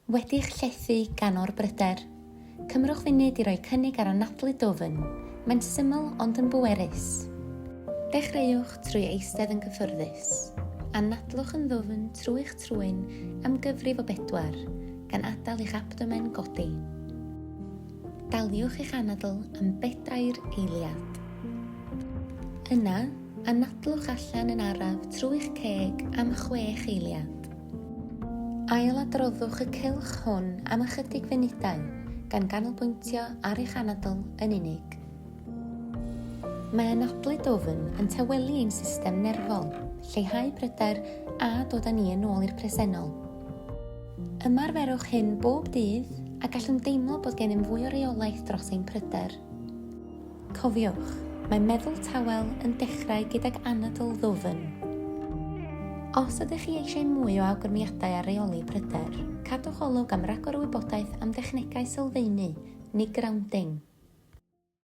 Wedi'ch llethu gan orbryder? Cymrwch funud i roi cynnig ar anadlu dwfn, mae'n syml ond yn bwerus. Dechreuwch trwy eistedd yn gyffyrddus. Anadlwch yn ddwfn trwy'ch trwyn am gyfrif o bedwar, gan adael i'ch abdomen godi. Daliwch eich anadl am bedair eiliad. Yna, anadlwch allan yn araf trwy'ch ceg am chwech eiliad. Ailadroddwch y cylch hwn am ychydig funudau, gan ganolbwyntio ar eich anadl yn unig. Mae anadlu dwfn yn tawelu ein system nerfol, lleihau pryder a dod â ni yn ôl i'r presennol. Ymarferwch hyn bob dydd a gallwn deimlo bod gennym fwy o reolaeth dros ein pryder. Cofiwch, mae meddwl tawel yn dechrau gydag anadl ddwfn. Os ydych chi eisiau mwy o awgrymiadau ar reoli pryder, cadwch olwg am ragor o wybodaeth am dechnegau sylfaenu neu grounding.